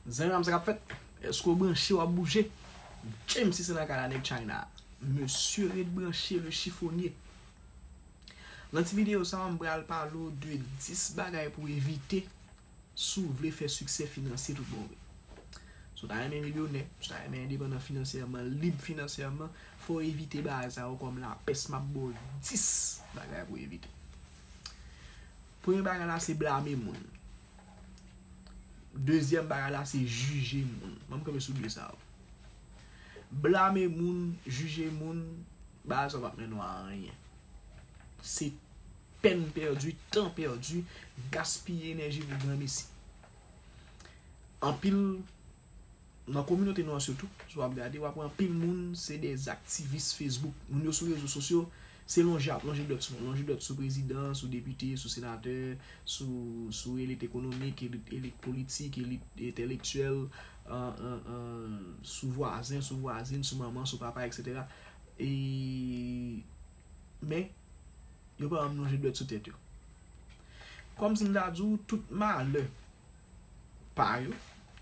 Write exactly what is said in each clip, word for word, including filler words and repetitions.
Zanmi m, sa k ap fèt? Èske w branche, w ap bouje? James isi nan kay la, nèg China. Mesye, ret branche, le chiffonnier. Nan ti videyo sa, m pral pale w de dis bagay pou w evite si w vle fè siksè finansye tout bon vre. Si w ta renmen milyonè, si w ta renmen endepandan finansyèman, lib finansyèman, fò w evite bagay sa yo kòm lapès. M ap ba w dis bagay pou w evite. Premye bagay la, se blame moun. Dezyèm bagay la, se jije moun. Ban m kanpe sou de sa yo. Blame moun, jije moun, bagay sa yo p ap mennen w a anyen. Se pèn pèdi, tan pèdi, gaspiye enèji pou granmesi. Anpil, nan kominote nou an sitou, si w ap gade, w ap wè anpil moun, se de aktivis Facebook. Moun yo sou rezo sosyo, se lonje y ap lonje dwèt sou nou. Lonje dwèt sou prezidan, sou depite, sou senatè, sou, sou elit ekonomik, elit, elit politik, elit entèlektyèl, an, an, an, sou vwazen, sou vwazin, sou manman, sou papa, etsetera. E, men, yo pa janm lonje dwèt sou tèt yo. Kòmsi m ta di w, tout malè pa yo,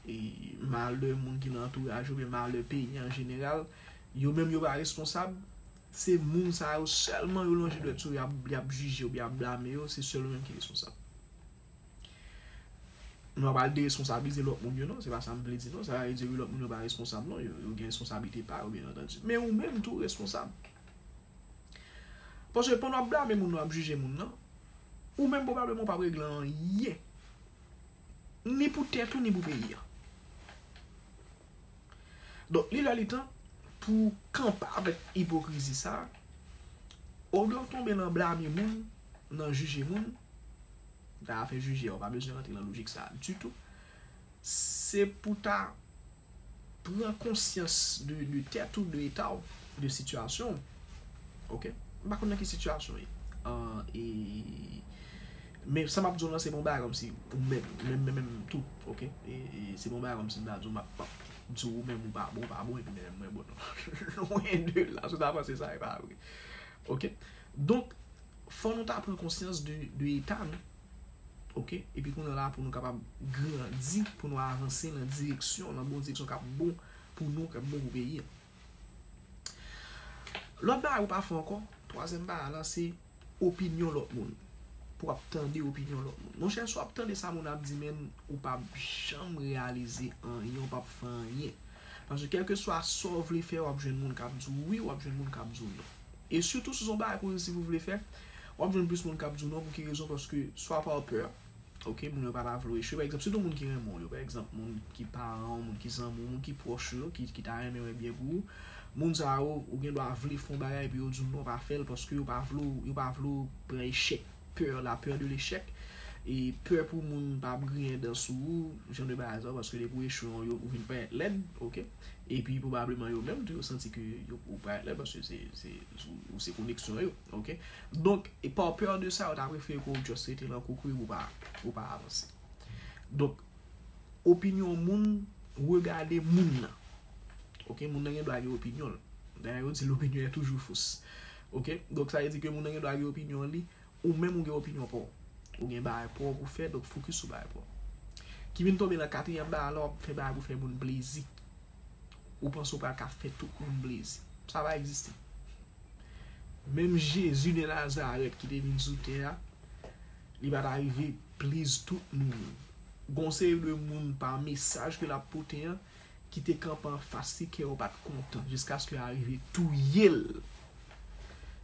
e malè moun ki nan antouraj yo, oubyen malè peyi an jeneral, yo menm yo pa responsab. Se moun sa yo sèlman yo lonje dwèt sou yo, y ap, y ap jije oubyen y ap blame yo, se sèl yo menm ki responsab. Nou pa pral deresponsabilize lòt moun yo, non, se pa sa m vle di, non. Sa pa vle di wi lòt moun yo pa responsab, non. Yo, yo gen responsablite pa yo, byen antandi. Men ou menm tou responsab. Paske pandan w ap blame moun nan, w ap jije moun nan, ou menm pwobableman w p ap regle anyen. Ni pou tèt ou, ni pou peyi a. Donk, li lè li tan pou w kanpe avèk ipokrizi sa a. Olye w tonbe nan blame moun, nan jije moun, ta fè jije a, ou pa bezwen rantre nan lojik sa a ditou. Se pou ta pran konsyans de, de tèt ou, de eta w, de sitiyasyon w. Oke? M pa konn nan ki sitiyasyon w ye. An, e, men sa m ap di w lan, se pa yon bagay kòmsi ou menm, menm, menm, menm tou, oke? E, e se pa yon bagay kòmsi m ta di w, m ap, m ap di w ou menm ou pa bon, ou pa bon, epi menm mwen bon, non. Lwen de la, si w ta panse sa, e pa vre. Oke? Donk, fò nou ta pran konsyans de, de eta nou. Oke? Epi kounye a la, pou nou kapab grandi, pou nou avanse nan direksyon, nan bon direksyon k ap bon pou nou, k ap bon pou peyi a. Lòt bagay ou pa fè ankò, twazyèm bagay la, se opinyon lòt moun. Pou w ap tande opinyon lòt moun. Monchè, si w ap tande sa moun ap di, men ou p ap janm reyalize anyen, ou p ap fè anyen. Paske kèlkeswa sa w vle fè, w ap jwenn moun k ap di w wi, w ap jwenn moun k ap di w non. E sitou si se yon bagay pozitif ou vle fè, w ap jwenn plis moun k ap di w non. Pou ki rezon? Paske swa pa w pè, oke, moun yo pa ta vle w echwe. Pa egzanp, sitou moun ki renmen w yo, pa egzanp, moun ki paran w, moun ki zanmi w, moun ki pwòch ou yo, ki, ki ta renmen wè byen pou ou. Moun sa yo, ou gen dwa vle fè yon bagay epi yo di w non, pa fè l, paske yo pa vle w, yo pa vle w pran echèk. Pè, la peur de l'échec. E pè pou moun pa ap griyen dan sou ou, jan de bagay sa yo, paske depi w echwe, yo, ou vin parèt lèd, oke? Epi pwobableman yo menm tou, yo santi ke yo, ou parèt lèd, paske se, se, ou, ou se koneksyon yo, oke? Donk, e pa pè de sa, yo ta prefere ke w just rete nan koukouy, ou pa, ou pa avanse. Donk, opinyon moun, regade moun nan. Oke, moun nan gen dwa gen opinyon l. Dayè, yo di l'opinion est toujours fausse. Oke, donk sa vle di ke moun nan gen dwa gen opinyon li, ou menm ou gen opinyon pa w. Ou gen bagay pa w pou fè, donk fokis sou bagay pa w. Ki vin tonbe nan katriyèm bagay la, w ap fè bagay pou fè moun plezi. Ou panse w pral ka fè tout moun plezi. Sa pa egziste. Menm Jezi de Nazarèt ki te vin sou tè a, li pa t arive please tout moun. Gon seri de moun pa mesaj ke l ap pote an, ki te kanpe anfas li, kè yo pa t kontan, jiskaske yo arive touye l.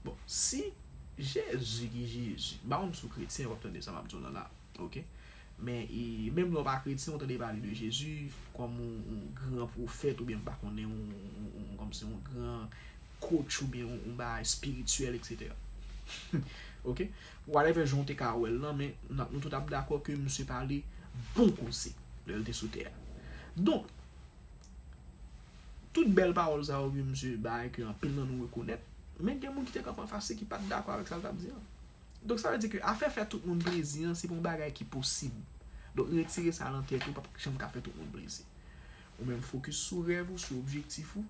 Bon, si Jezi ki Jezi, m pa konn si w kretyen, w ap tande sa m ap di w lan la, oke? Men, e, menm lè w pa kretyen, w tande pale de Jezi kòm yon, yon gran pwofèt, oubyen m pa konnen, yon, yon, yon, kòmsi yon gran coach, oubyen yon, yon bagay espirityèl, etsetera. Oke? Whatever jan w te ka wè l lan, men n ap, nou tout ap dakò ke misye pale bon koze lè l te sou tè a. Donk, tout bèl pawòl sa yo ke misye bay, ke anpil nan nou rekonèt, men gen moun ki te kanpe anfas li ki pa t dakò avèk sa l t ap di an. Donk, sa vle di ke afè fè tout moun plezi an, se pa yon bagay ki posib. Donk, retire sa nan tèt ou, p ap janm ka fè tout moun plezi. Ou menm fokis sou rèv ou, sou objektif ou,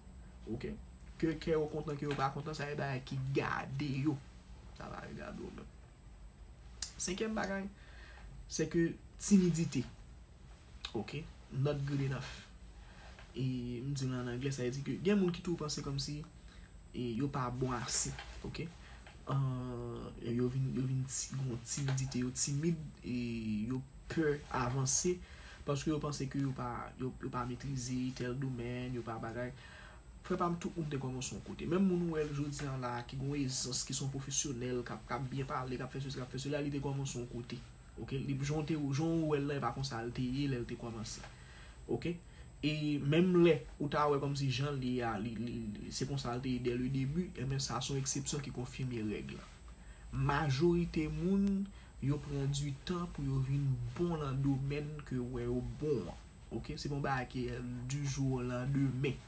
oke? Ke kè yo kontan, ke yo pa kontan, sa se bagay ki gade yo. Sa pa regade w menm. Senkyèm bagay, se ke timidite. Oke? not good enough. E m di l an anglè, sa vle di ke gen moun ki tou panse kòmsi e yo pa bon ase, oke? An, yo vin, yo vin ti, gon timidite, yo timid, e yo pè avanse, paske yo panse ke yo pa, yo, yo pa metrize tèl domèn, yo pa bagay. Frè pa m, tout moun te kòmanse yon kote. Menm moun ou wè l jodi an la, ki gon ezans, ki se yon pwofesyonèl, k ap, k ap byen pale, k ap fè sesi, k ap fè sela, li te kòmanse yon kote. Oke? Li, jan w te, jan w wè l la, e pa konsa l te ye lè l te kòmanse. Oke? E menm lè ou ta wè kòmsi jan l ye a, li, li, li, se konsa l te ye dès le début, enben sa se yon eksepsyon ki konfime règ la. Majorite moun, yo pran du tan pou yo vin bon nan domèn ke yo wè yo bon an. Oke? Se pa yon bagay ki du jour au lendemain.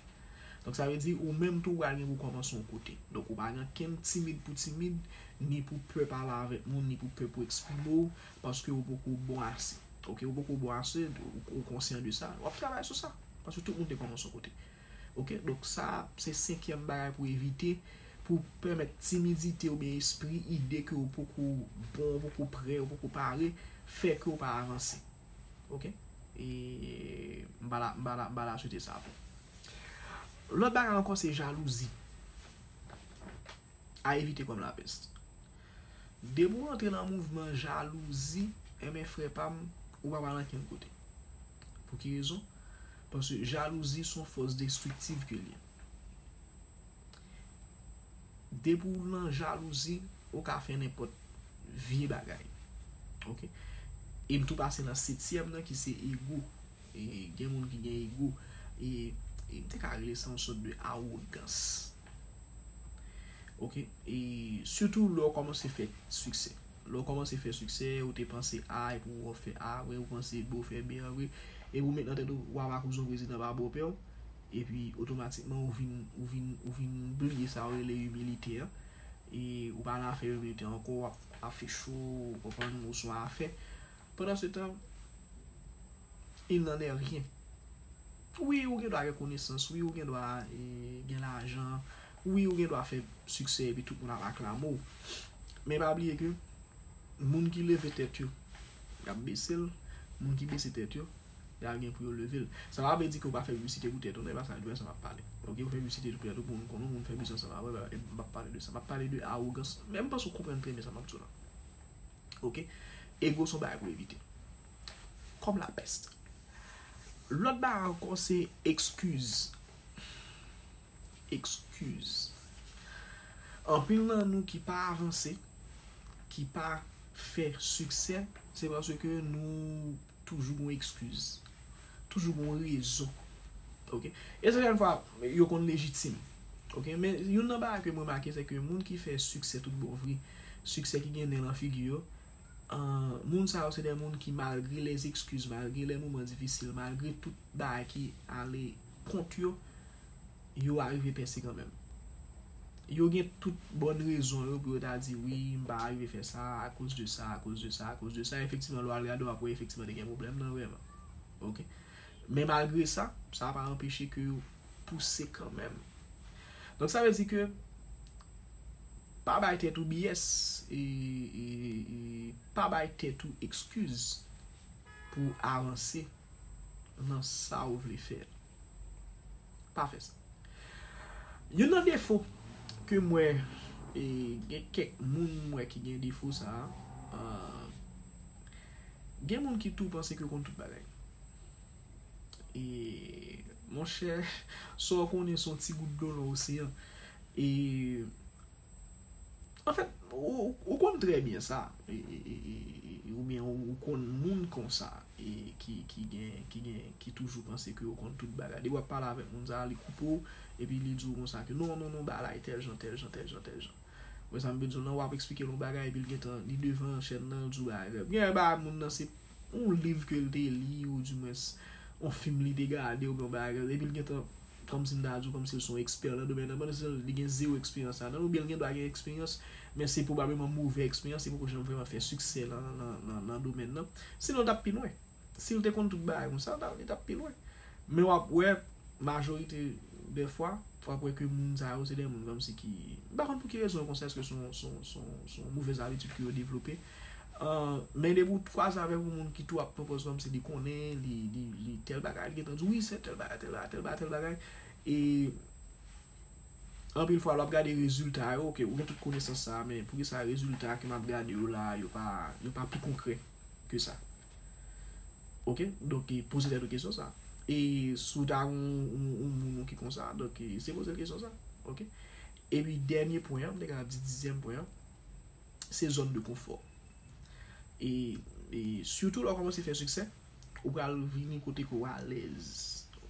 Donk, sa vle di, ou menm tou, ou pral gen pou kòmanse yon kote. Donk, ou pa gen kenn timid pou timid, ni pou pè pale avèk moun, ni pou pè pou eksprime w, paske ou poko bon ase. Oke? Ou poko bon ase, ou, ou konsyan de sa. W ap travay sou sa. Paske tout moun te kòmanse yon kote. Oke? Donk, sa, se senkyèm bagay pou evite, pou pèmèt timidite oubyen espri ide ke ou poko bon, ou poko prè, ou poko pare, fè ke ou pa avanse. Oke? E m pa la, m pa la, m pa la swete sa pou. Lòt bagay ankò, se jalouzi. A evite kòm lapès. Depi w antre nan mouvman jalouzi, enben, frè pa m, ou pa pral ankenn kote. Pou ki rezon? Paske jalouzi se yon fòs destriktiv ke l ye. Depi w nan jalouzi, ou ka fè nenpòt vye bagay. Oke? E m tou pase nan setyèm nan ki se ego. E gen moun ki gen ego. E, e m te ka rele sa yon sòt de awogans. Oke? E sitou lè w kòmanse fè siksè. Lè w kòmanse fè siksè, ou te panse A, epi w fè A vre, ou panse B, w fè B an vre. Epi w met nan tèt ou, w ap akouze yon prezidan pa bòpè w. Epi otomatikman, ou vin, ou vin, ou vin bliye sa yo rele imilite an. E ou pa nan afè imilite ankò, w ap, ap fè cho, ou konprann, ou se yon afè. Pandan se tan, il n'en est rien. Wi, ou gen dwa gen konesans, wi, ou gen dwa e, gen lajan, wi, ou gen dwa fè siksè epi tout moun ap aklame w. Men pa bliye ke moun ki leve tèt yo, y ap bese l, moun ki bese tèt yo, y a gen pou yo leve l. Sa pa vle di ke w pa fè piblisite pou tèt ou, non, e pa sa, e pa sa m ap pale. Oke, ou fè piblisite pou tèt ou, pou moun konnen w, moun fè biznis ansanm avè w, e m p ap pale de sa. M ap pale de awogans. Men m panse w konprann trè byen sa m ap di w la. Oke? Ego se yon bagay pou evite. Kòm lapès. Lòt bagay ankò, se ekskiz. Ekskiz. Anpil nan nou ki pa avanse, ki pa fè siksè, se paske nou toujou gon ekskiz. Toujou gon rezon. Oke? E sèten fwa, yo konn lejitim. Oke? Men youn nan bagay ke m remake, se ke moun ki fè siksè tout bon vre, siksè ki gen nen nan figi yo, an, moun sa yo se de moun ki, malgre les excuses, malgre les moments difficiles, malgre tout bagay ki ale kont yo, yo arive pèse kanmenm. Yo gen tout bòn rezon yo pou yo ta di, "Wi, m pa arive fè sa akoz de sa, akoz de sa, akoz de sa." Efektivman, lè w al gade, w ap wè efektivman te gen pwoblèm nan vrèman. Oke? Men malgre sa, sa pa anpeche ke yo pouse kanmenm. Donk, sa vle di ke pa bay tèt ou B S, e, e, e pa bay tèt ou ekskiz pou avanse nan sa ou vle fè. Pa fè sa. Youn nan defo ke m wè, e, gen kèk moun m wè ki gen defo sa a, a, gen moun ki tou panse ke yo konn tout bagay. E, monchè, sa w konnen se yon ti gout dlo nan oseyan. E, anfèt, ou, ou konn trè byen sa. E, e, e, e, e, oubyen ou, ou konn moun konsa, e, ki, ki gen, ki gen, ki toujou panse ke yo konn tout bagay. Depi w ap pale avèk moun sa a, li koupe w, epi li di w konsa ke non, non, non, bagay la e tèl jan, tèl jan, tèl jan, tèl jan. Wè sa m vle di w lan, w ap eksplike l yon bagay, epi l gentan, li devan chèn nan, l di w bagay. Gen bagay moun nan se yon liv ke l te li, oudimwens, yon fim li te gade, oubyen yon bagay, epi l gentan, kòmsi m ta di w, kòmsi l se yon ekspè nan domèn nan, pandan se tan li gen zewo eksperyans ladan l, oubyen l gen dwa gen eksperyans, men se pwobableman move eksperyans, li poko janm vrèman fè siksè nan, nan, nan, nan domèn nan. Sinon, l t ap pi lwen. Si l te konn tout bagay konsa, ta, li t ap pi lwen. Men w ap wè, majorite dè fwa, w ap wè ke moun sa yo, se de moun kòmsi ki, m pa konn pou ki rezon yo konsa, èske se yon, se yon, se yon, se yon movèz abitid ke yo devlope, Uh, men depi ou kwaze avèk yon moun ki tou ap pran pòz kòmsi li konnen, li, li, li tèl bagay, li gentan di, wi, se tèl bagay, tèl bagay, tèl bagay, tèl bagay. E anpil fwa, lè w ap gade rezilta yo, ok, ou gen tout konesans sa, men poukisa rezilta ke m ap gade yo la, yo pa, yo pa pi konkrè ke sa? Ok, donk, e poze tèt ou kesyon sa. E si w ta yon, yon, yon moun ki konsa, donk, e se poze l kesyon sa. Ok? Epi dènye pwen an, m te ka di dizyèm pwen an, se zòn de konfò. E, e sitou lè w kòmanse fè siksè, ou pral vini kote ke w alèz.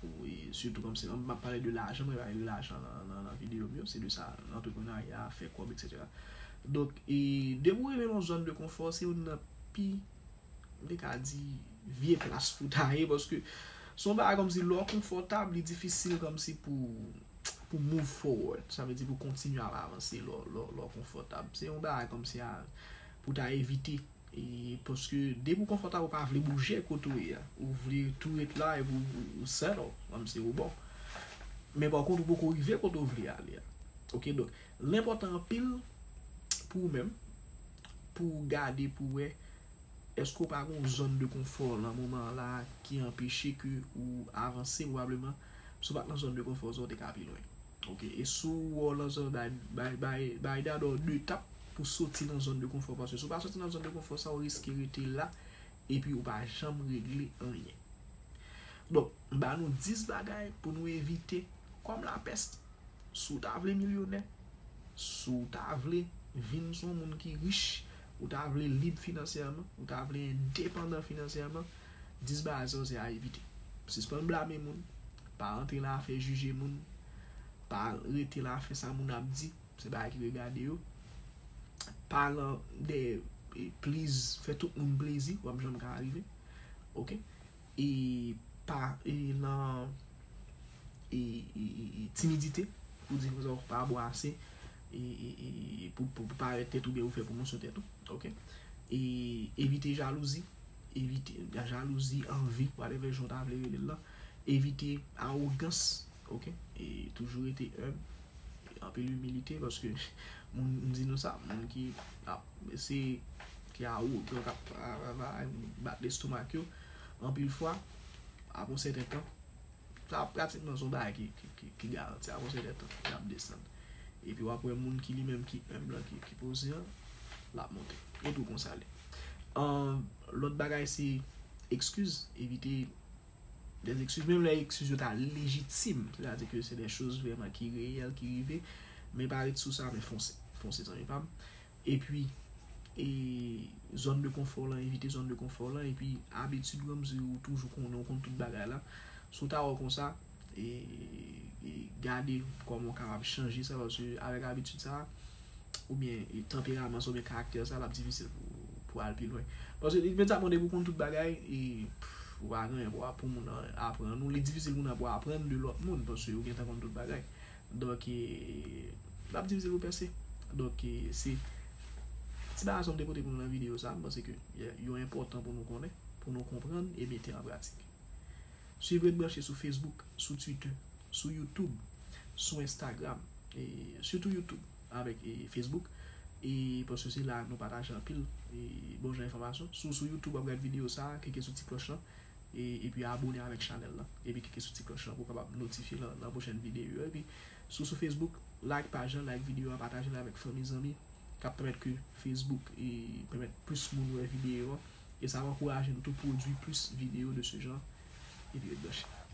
Ou, e sitou kòmsi, m ap pale de lajan, mwen pale de lajan nan, nan, nan videyo m yo, se de sa, antreprenarya, fè kòb, etsetera. Donk, e depi w rive nan zòn de konfò, se youn nan pi, m te ka di, vye plas pou w ta ye, paske se yon bagay kòmsi lè w konfòtab, li difisil kòmsi pou, pou move forward. Sa vle di pou kontinye ap avanse lè, lè, lè w konfòtab. Se yon bagay kòmsi a, pou w ta evite. E paske depi w konfòtab, ou pa vle bouje kote w ye a. Ou vle tou ret la epi w, ou, ou settle, kòmsi ou bon. Men pa kont, ou poko rive kote w vle ale a. Ok, donk, l enpòtan anpil pou ou menm, pou w gade, pou w wè, èske w pa gen yon zòn de konfò nan moman an la ki anpeche ke ou avanse pwobableman? Si w pa t nan zòn de konfò sa, w te ka pi lwen. Ok, e si w wè w nan zòn, bay, bay, bay, bay dadò de etap pou soti nan zòn de konfò, paske si w pa soti nan zòn de konfò sa, w riske rete la, epi ou pa janm regle anyen. Donk, m ba nou dis bagay pou nou evite kòm lapès. Si w ta vle milyonè, si w ta vle vin se yon moun ki rich, ou ta vle lib finansyèman, ou ta vle endepandan finansyèman, dis bagay sa yo se a evite. Sispann blame moun, pa antre nan afè jije moun, pa rete nan afè sa moun ap di, se bagay ki regade yo. Pa nan de, e, please, fè tout moun plezi, w ap janm ka rive. Ok? E pa, e nan, e, e, e, e timidite, pou di konsa ou pa bon ase, e, e, e, pou, pou, pou parèt tèt ou, oubyen ou fè pwomosyon tèt ou, ok? E evite jalouzi, evite jalouzi, anvi, whatever jan w ta vle rele l lan. Evite awogans, ok? E toujou rete enb, anpil imilite, paske moun, m di nou sa, moun ki ap, se, ki awogan, k ap, a, a, a, bat lestomak yo, anpil fwa, apre yon sèten tan, sa pratikman se yon bagay ki, ki, ki, ki garanti. Apre yon sèten tan, l ap desann. Epi w ap wè moun ki li menm ki enb lan, ki, ki poze an, l ap monte. Ou tou konsa l ye. Ahn, lòt bagay se ekskiz, evite des excuses, menm lè ekskiz yo ta lejitim, sètadi ke se de choz vrèman ki reyèl, ki rive, men pa ret sou sa, men fonse. Fonse, zanmi pa m. Epi, e, zòn de konfò lan, evite zòn de konfò lan, epi abitid, kòmsi ou toujou konnen, ou konn tout bagay la. Si w ta wè konsa, e, e gade kòman w kapab chanje sa, paske avèk abitid sa, oubyen, e, tanperaman sa, oubyen karaktè sa, l ap difisil pou, pou al pi lwen. Paske imedyatman depi w konn tout bagay, e, pff, ou pa gen anyen pou, pou moun nan aprann ou. Li difisil moun nan pou aprann de lòt moun, paske ou gentan konn tout bagay. Donk, e, l ap difisil pou pèse. Donk, e, se ti bagay sa m te pote pou nou nan videyo sa, m panse ke yo, yo enpòtan pou nou konnen, pou nou konprann e mete an pratik. Swiv Ret Branche sou Facebook, sou Twitter, sou YouTube, sou Instagram, e sitou YouTube avèk, e, Facebook, e paske se la nou pataje anpil, e, bon jan enfòmasyon. Si w sou YouTube w ap gade videyo sa, klike sou ti klòch lan, e, epi abone avèk chanèl lan, epi klike sou ti klòch lan pou w kapab notifye nan, nan pwochèn videyo yo. Epi si w sou Facebook, like paj lan, like videyo a, pataje l avèk fanmi, zanmi, k ap pèmèt ke Facebook e pèmèt plis moun wè videyo an. E sa ap ankouraje nou tou pwodui plis videyo de ce genre. Epi ret branche.